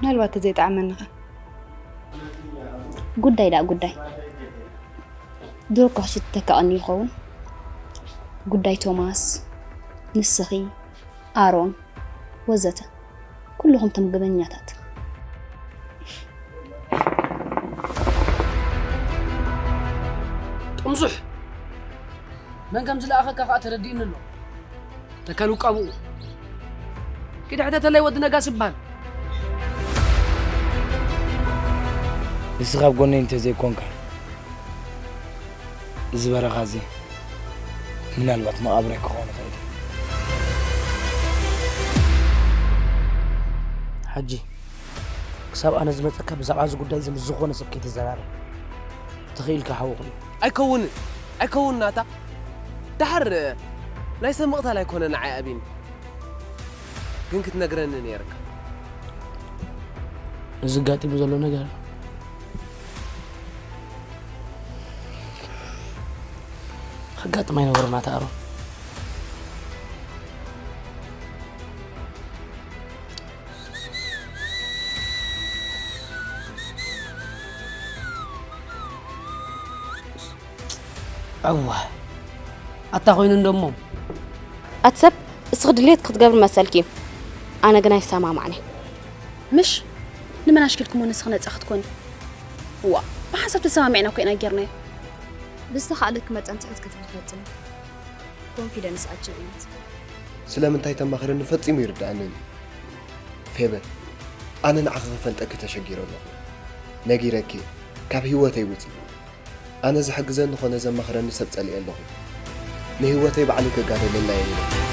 ምናልባት ተዘይጠዓመኒ ከ? ጉዳይ ደኣ ጉዳይ። ድሮ እኮ ክሽተካቐኒ ይኸውን። ጉዳይ ቶማስ፣ ንስኺ፣ ኣሮን፣ ወዘተ። ኩልኹም እቶም ገበኛታት። ጥምዙሕ! መን ከም ዝለኣኸካ ከኣ ተረዲእኒ ኣሎ። ተካል ውቃብኡ። ኪድ ሕተተለይ ወዲ ነጋስ ይበሃል። ንስኻ ኣብ ጎነይ እንተዘይኮንካ፣ እዚ በረኻ እዚ ምናልባት መቓብረይ ክኸውን ይኽእል እዩ። ሓጂ፣ ክሳብ ኣነ ዝመጸካ ብዛዕባ እዚ ጉዳይ እዚ ምስ ዝኾነ ሰብ ከይትዘራረብ። ተኽኢልካ ሓወኹም። ኣይከውንን፣ ኣይከውንን ኣታ። ደሓር ናይ ሰብ ምቕታል ኣይኮነን ንዓይ ኣቢኒ። ግን ክትነግረኒ ነይርካ። እዚ ኣጋጢሙ ዘሎ ነገር ከጋጥም ኣይነበሮን ኣታ ኣሮን። እዋ፣ ኣታ ኮይኑ እንዶ እሞ። ኣቲ ሰብ፣ እስኺ ድሌት ክትገብሪ መሰልኪ እዩ። ኣነ ግን ኣይሰማማዕን እየ። ምሽ? ንመን ኣሽኪልክሞ ንስኺ ነጻ ክትኮኒ? እዋ፣ ብሓንሳብ ተሰማሚዕና እኮ ኢና ጌርናዮ። ብዝተኻእለኪ መጠን ትሑት ክትብል ፈትኒ። ኮንፊደንስ ኣችን እዩት። ስለምንታይ ተማኽረኒ ፈጺሙ ይርድኣንን እዩ። ፌቨን፣ ኣነ ንዓኺ ክፈልጠኪ ተሸጊረ ኣለኹ። ነጊረኪ፣ ካብ ህይወተይ ውጺ። ኣነ ዝሕግዘኒ ኾነ ዘማኽረኒ ሰብ ጸሊኤ ኣለኹ። ንህይወተይ ባዕለይ ክጋደለላ እየ ኢለ።